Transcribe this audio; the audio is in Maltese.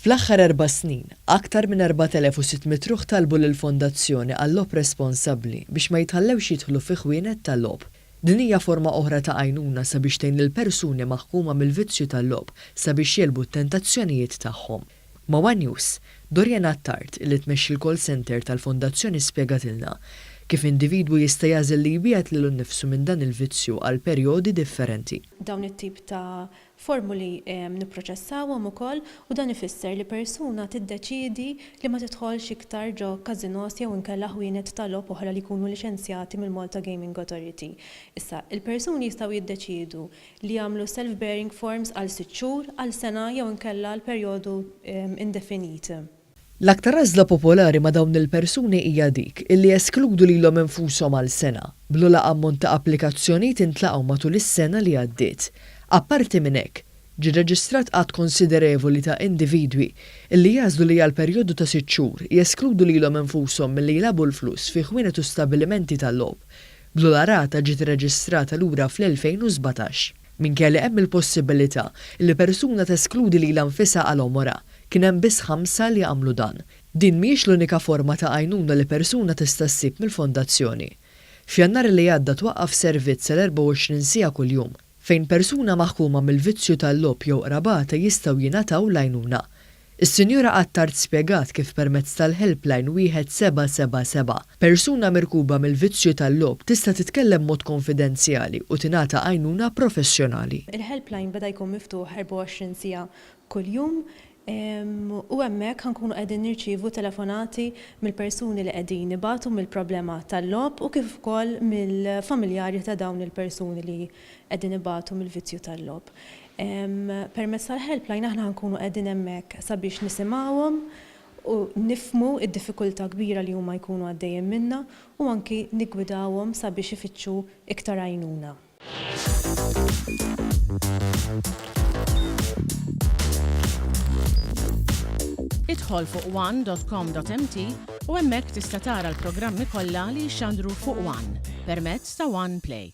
Fl-aħħar erba' snin, aktar minn 4,600 ruħ talbu lill-Fondazzjoni għal-Logħob Responsabbli biex ma jitħallewx jidħlu fi ħwienet tal-logħob. Din hija forma oħra ta' għajnuna sabiex tgħin lill-persuni maħkuma mill-vizzju tal-logħob sabiex jegħlbu t-tentazzjonijiet tagħhom. Ma' one News, Dorianne Attard, li tmexxi l-call centre tal-Fondazzjoni spjegatilna kif individwu jista' jagħżel li jbiegħed lilu nnifsu minn dan il-vizzju għal perjodi differenti. Dawn it-tip ta' Formuli nipproċessawhom ukoll u dan ifisser li persuna tiddeċiedi li ma tidħolx iktar ġo każinòs jew inkella ħwienet ta' logħob oħra li jkunu liċenzjati mill-Malta Gaming Authority. Issa, il-persuni jistgħu jiddeċiedu li jagħmlu self-bearing forms għal sitt xhur, għal sena jew inkella għal perjodu indefinit. L-aktar għażla popolari ma' dawn il-persuni hija dik illi jeskludu lilhom infushom għal sena, bl-ogħla ammont ta' applikazzjonijiet intlaqgħu matul is-sena li għaddiet. Apparti minn hekk, ġie reġistrat għadd konsiderevoli ta' individwi illi jagħżlu li għal perjodu ta' sitt xhur jeskludu lilhom infushom milli jilagħbu l-flus fi ħwienet u stabbilimenti tal-logħob, bl-ogħla rata ġiet irreġistrata lura fl-2017. Minkejja li hemm il-possibilità li persuna teskludi lilha nfisha għal għomorha, kien hemm biss ħamsa li għamlu dan. Din mhijiex l-unika forma ta' għajnuna li persuna tista' ssib mill-Fondazzjoni. F'Jannar li għadda twaqqaf servizz tal-24 siegħa kuljum, fejn persuna maħkuma mill-vizzju tal-logħob jew qrabatha jistgħu jingħataw l-għajnuna. Is-Sinjura Attard spjegat kif permezz tal-helpline 1777, persuna mirkuba mill-vizzju tal-logħob tista' titkellem b'mod konfidenzjali u tingħata għajnuna professjonali. Il-helpline beda jkun miftuħ 24 siegħa kuljum u hemmhekk ħa nkunu qegħdin nirċievu telefonati mill-persuni li qegħdin ibatu mill-problema tal-logħob u kif ukoll mill-familjari ta' dawn il-persuni li qegħdin ibatu mill-vizzju tal-logħob. Permezz tal-helpline aħna ħa nkunu qegħdin hemmhekk sabiex nisimgħuhom u nifhmu d-diffikultà kbira li huma jkunu għaddejjin minnha u anki niggwidawhom sabiex ifittxu iktar għajnuna. Idħol fuq one dot com dot mt u hemmhekk tista' tara l-programmi kollha li jixxandru fuq one permezz ta' One Play.